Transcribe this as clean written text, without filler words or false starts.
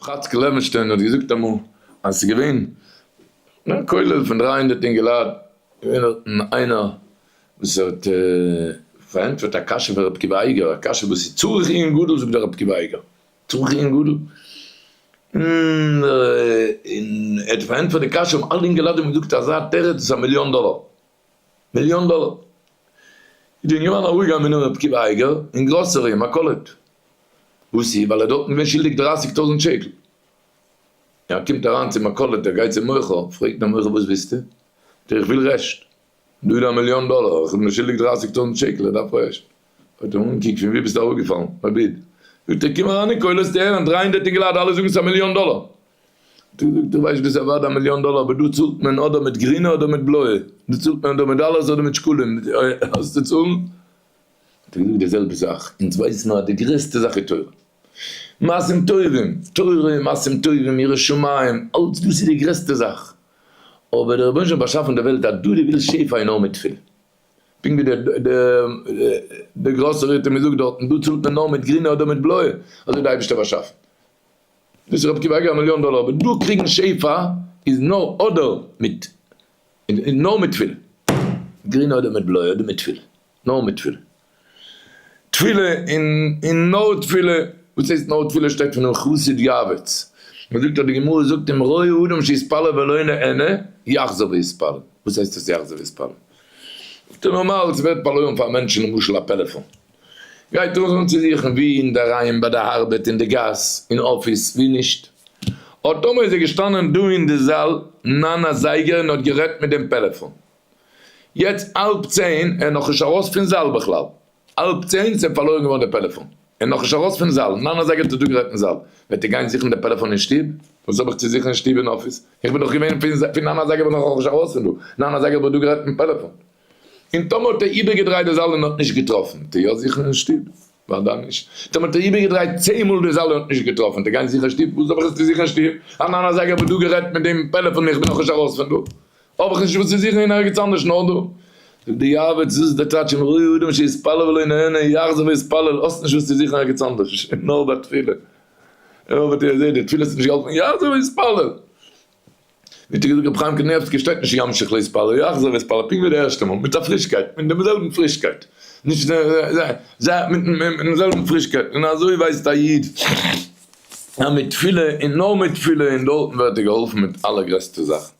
חאצקל לעווענשטיין האט געזאגט אמאל אז ס'איז געווען א כולל פון 300 אינגעלייט, געווען דארטן איינער וואס האט פארענטפערט א קשיא פון רבי עקיבא אייגער, א קשיא וואס איז צריך עיון גדול זאגט דער רבי עקיבא אייגער, צריך עיון גדול, און ער האט פארענטפערט די קשיא האבן אלע אינגעלייט אים געזאגט אזא תירוץ איז א מיליאן דאלער, מיליאן דאלער. איז די אינגערמאן אראפגעגאנגען מיט רבי עקיבא אייגער אין גראסערי אין מכולת, וואס איז ווייל ער איז דארטן געווען שולדיג 30,000 שקל. ער קומט אריין צום מכולת, ער גייט צום מוכר, פרעגט דער מוכר וואס ווילסטו? זאגט ער איך וויל רעשט, דא איז דא א מיליאן דאלער, איך בין שולדיג 30,000 שקל, איך דארף רעשט. האט ער אנגעקוקט פון ווי ביסטו אראפגעפאלן, רבי איד? זאגט ער קום אריין אין כולל וועסטו הערן 300 אינגעלייט אלע זאגן ס'איז א מיליאן דאלער. האט ער געזאגט איך ווייס דאס איז אוודאי א מיליאן דאלער אבער דא צאלט מען אדער מיט גרינע אדער מיט בלויע, דא צאלט מען אדער מיט דאלערס אדער מיט שקלים, האסט צו צאלן? האט ער געזאגט די זעלבע זאך, אונז ווייסן מיר אז די גרעסטע זאך איז תורה. מעשים טובים, תורה, מעשים טובים, יראת שמים, אלץ דאס איז די גרעסטע זאך. אבער דער רבונו של עולם האט באשאפן די וועלט אז דו די ווילסט שפע איז נאר מיט תפילה. פונקט ווי דער גראסערי האט אים געזאגט דארטן, דא צאלט מען נאר מיט גרינע אדער מיט בלויע, אזוי האט דער אייבערשטער באשאפן. דאס איז רבי עקיבא אייגער א מיליאן דאלער, אבער דא קריגן שפע איז נאר אדער מיט, נאר מיט תפילה. גרינע אדער מיט בלויע אדער מיט תפילה. נאר מיט תפילה. תפילה און נאר תפילה, וואס הייסט נאר תפילה שטייט פונעם חסיד יעבץ, מען זאגט אז די גמרא זאגט אם רואה אדם שיתפלל ולא נענה יחזור ויתפלל, וואס הייסט עס יחזור ויתפלל? זאגט ער נארמאל ס'ווערט פארלוירן פאר א מענטשן למשל א פעלעפאן, גייט ער אן צו זוכן ווי אינדערהיים ביי די ארבעט אין די גאס אין אפיס ווי נישט, אט אמאל איז ער געשטאנען דא אין די זאל ניין אזייגער און האט גערעדט מיט דעם פעלעפאן, יעצט האלב צען, ער איז נאכנישט ארויס פון זאל בכלל, האלב צען איז פארלוירן געווארן די פעלעפאן, ער איז נאכנישט ארויס פון זאל, ניין אזייגער האט ער דא גערעדט אין זאל, וועט ער גיין זוכן די פעלעפאן אין שטוב? וואס האב איך צו זוכן אין שטוב אין אפיס? איך בין דאך געווען פון ניין אזייגער בין איך נאכנישט ארויס פון דא, ניין אזייגער האב איך דא גערעדט אין פעלעפאן, און טאמער האט ער איבערגעדרייט די זאל און האט נישט געטראפן, וועט ער יא זוכן אין שטוב? וודאי נישט. טאמער האט ער איבערגעדרייט צען מאל די זאל און האט נישט געטראפן, וועט ער גיין זוכן אין שטוב? וואס האב איך עס צו זוכן אין שטוב? א ניין אזייגער האב איך דא גערעדט מיט דעם פעלעפאן און איך בין נאכנישט ארויס פון דא. האב איך נישט וואס צו זוכן אין ערגעץ אנדערש נאר דא. זאגט די יעבץ, דאס איז דער טייטש אם רואה אדם שיתפלל ולא נענה יחזור ויתפלל, האסט נישט וואס צו זוכן ערגעץ אנדערש, נאר ביי תפילה. נאר ביי תפילה, זעה די תפילה האט נישט געהאלפן, יחזור ויתפלל. ווי האט געזאגט רבי חיים קניבסקי, שטייט נישט ימשיך להתפלל, יחזור ויתפלל, פונקט ווי די ערשטע מאל, מיט א פרישקייט, מיט דעם זעלבן פרישקייט, נישט מיטן זעלבן פרישקייט, און אזוי ווייסט א איד אז מיט תפילה און נאר מיט תפילה און דארטן ווערט ער געהאלפן מיט אלע גרעסטע זאכן.